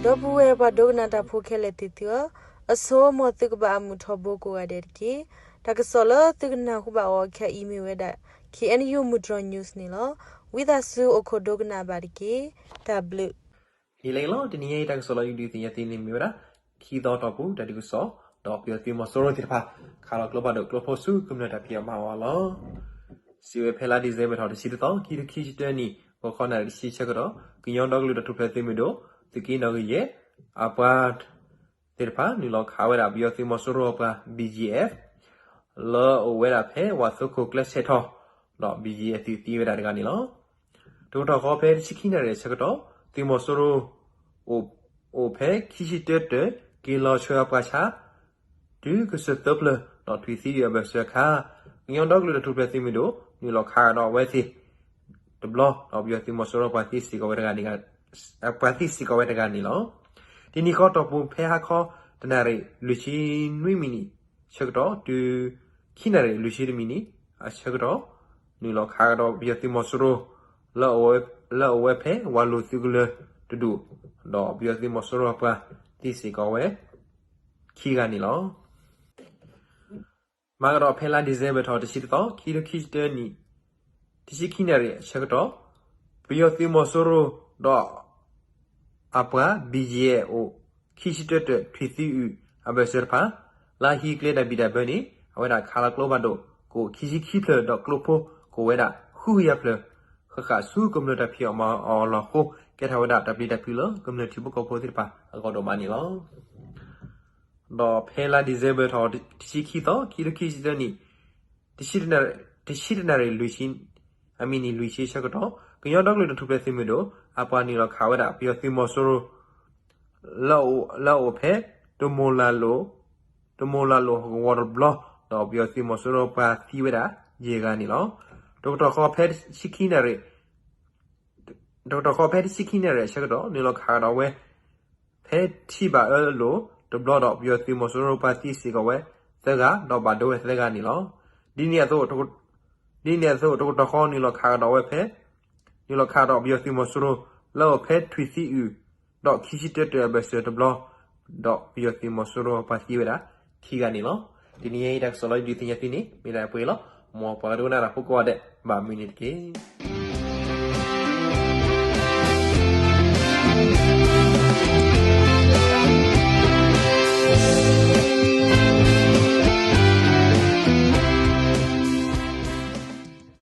ဒီပုၢ်ဝဲၢ်ပှၤဒိကနၣ်တၢ်ဖိခဲလၢာ်သ့ၣ်သုဧၢ, အဆိ မ်သုကဘၣ်အမုာ်ထီဘိကိးဂၤဒဲးတက့ၢ်. တၢ်ကစီၣ်လၢသုကနၢ်ဟူဘၣ်အီၤခဲအံၤမ့ၢ်ဝဲဒၣ် K N U မုၢ်တြီၤ news န့ၣ်လီၤ. ဝံသးစူၤအိၣ်ခိးဒိကနၣ်ဘၣ်တက့ၢ်. တၢ်ဘျုး ဒ်လဲၣ်ဂ့ၤလီၤ. တနံၤအံၤတၢ်ကစီၣ်လၢယဒုးသ့ၣ်ညါသုန့ၣ်မ့ၢ်ဝဲဒၣ် ခံသီတီၢ်ပူၤတၢ်ဒုးကစီၣ် ဒီးပယီၤသုးမီၤစိရိၤသ့ၣ်တဖၣ် ခးလီၤကျိဖးဒိၣ်ကျိဖိဆူကမျၢၢ်တၢ်ဖံးအီၣ်မၤအီၣ်အလီၢ် စံးဝဲဖဲလါဒံၣ်စ့ဘၢၣ်ထီၣ်တဆံတသီ ခံထိခံဆံတၢနံၣ် ဂီၤခီနၣ်ရံၣ်တဆံဆၢကတီၢ် ကညီဒီကလုာ်တၢ်ထူၣ်ဖျဲးသုးမုၢ်ဒိၣ် သုးက့နီၣ်ဂံၢ်ယဲၢ် အပှၤသ့ၣ်တဖၣ် နုာ်လီၤခးဝဲဒၣ်ပယီၤသုးမီၤစိရိၤအပှၤ B G F လၢအအိၣ်ဝဲဒၣ်ဖဲဝၤသိခိၣ်ကျဲဆဲးထီၣ် ဒီး B G F သုးသံဝဲဒၣ်တဂၤန့ၣ်လီၤ. တကတီၢ်ဃီဖဲတဆံခံနၣ်ရံၣ်အဆၢကတီၢ် သုးမီၤစိရိၤ အိၣ်ဖဲခံဆံတၢတၢၢ် က့ၤလီၤဆှၢအပှၤဆါ တုၤကစၢၢ်သၢဖျၢၣ် ဒီးထွံၣ်သံအဘၢၣ်စၢၤအခါ ကညီဒီကလုာ်တၢ်ထူၣ်ဖျဲးသုးမုၢ်ဒိၣ် နုာ်လီၤခးဒီးအဝဲသ့ၣ်တဘျီ ဒီးပယီၤသုးမီၤစိရိၤပှၤသံစ့ၢ်ကီးဝဲတဂၤန့ၣ် ပှၤသံစ့ၢ်ကီးဝဲတဂၤန့ၣ်လီၤ. တနံၤဃီတီၢ်ပူၤဖဲဟါခီ တနၣ်ရံၣ်လွံၢ်ဆံနွံမံးနံးဆၢကတီၢ် တုၤခံနၣ်ရံၣ်လွံၢ်ဆံတမံးနံးအဆၢကတီၢ် နုာ်လီၤခးကဒီးပယီၤသုးမီၤစိရိၤ လၢအအိၣ်ဝဲဖဲဝၤလိာ်သုးကလၢၤတဒူၣ် ဒီးပယီၤသုးမီၤစိရိၤပှၤသံစ့ၢ်ကီးဝဲခံဂၤန့ၣ်လီၤ. မၤကဒီးဖဲလါဒံၣ်စ့ဘၢၣ်ထီၣ်တဆံတသီ ခံထိခံဆံတၢနံၣ် တဆံခံနၣ်ရံၣ်အဆၢကတီၢ် ပယီၤသုးမီၤစိရိၤဒီး အပှၤ B G F အိၣ် ခံဆံတၢတၢၢ်ထွံၣ်သံအုၣ်အဘၢၣ်စၢၤတဖၣ် လၢဟံၣ်ကျဲတၢ်ဘံၣ်တၢ်ဘၢန့ၣ် အဝဲဒၣ်ခးလီၤကျိဖးဒိၣ် ကအိၣ်ခံဆံခံဖျၢၣ်ဒီးကျိဖိ ကအိၣ်ဝဲဒၣ်ဃုကယၤဖျၢၣ် ဃၣ်ဃၣ်ဆူကမျၢၢ်တၢ်ဖံးအီၣ်မၤအီၣ်အလီၢ်အဃိ ကဲထီၣ်ဝဲဒၣ်တၢ်ပျံၤတၢ်ဖုးလၢကမျၢၢ်ထံဖိကီၢ်ဖိသ့ၣ်တဖၣ်အဂီၢ်ဒိၣ်မးန့ၣ်လီၤ. ဒီးဖဲလါဒံၣ်စ့ဘၢၣ်ထီၣ်တဆံခံသီ ခံထိခံဆံတၢနံၣ် တဆံတနၣ်ရံၣ်လွံၢ်ဆံ အမံးနံးလွံၢ်ဆံအဆၢကတီၢ် ကညီဒီကလုာ်တၢ်ထူၣ်ဖျဲးသုးမုၢ်ဒိၣ် အပှၤနုာ်လီၤခးဝဲဒၣ်ပယီၤသုးမီၤစိရိၤ လၢအအိၣ်ဖဲ တမိၢ်လၢ်လိၤ တမိၢ်လၢ်လိၤဟီၣ်ကဝီၤတဘျီ ဒီးပယီၤသုးမီၤစိရိၤပှၤသံဝဲဒၣ်ယဲၢ်ဂၤန့ၣ်လီၤ. တကတီၢ်ဃီဖဲ တဆံခံနၣ်ရံၣ် တကတီၢ်ဃီဖဲတဆံခံနၣ်ရံၣ်အဆၢကတီၢ် နုာ်လီၤခးကဒီးဝဲ ဖဲထံဘၣ်အၢလိာ်တဘျီဒီး ပယီၤသုးမီၤစိရိၤပှၤသံစ့ၢ်ကီးဝဲသၢဂၤ ဒီးဘၣ်ဒိဝဲသၢဂၤန့ၣ်လီၤ. ဒ်န့ၣ်အသိး ဒ်န့ၣ်အသိး တကတီၢ်ဃီနုာ်လီၤခးကဒီးဝဲဖဲ နုာ်လီၤခးဒီးပယီၤသုးမီၤစိရိၤ လၢအအိၣ်ဖဲထွံၣ်သံအုၣ် ဒီးခံဆံတၢတၢၢ်အဘၢၣ်စၢၤတဘျီ ဒီးပယီၤသုးမီၤစိရိၤပှၤသံဝဲဒၣ်ခံဂၤန့ၣ်လီၤ. တနံၤအံၤတၢ်ကစီၣ်လၢယဒုးသ့ၣ်ညါသုန့ၣ် မ့ၢ်ဒၣ်ပှဲၤလီၤ. မ်ပှၤကဒိကနၣ်တၢ်ဖိကိးဂၤဒဲး ဘၣ်မုာ်န့ၣ်တက့ၢ်.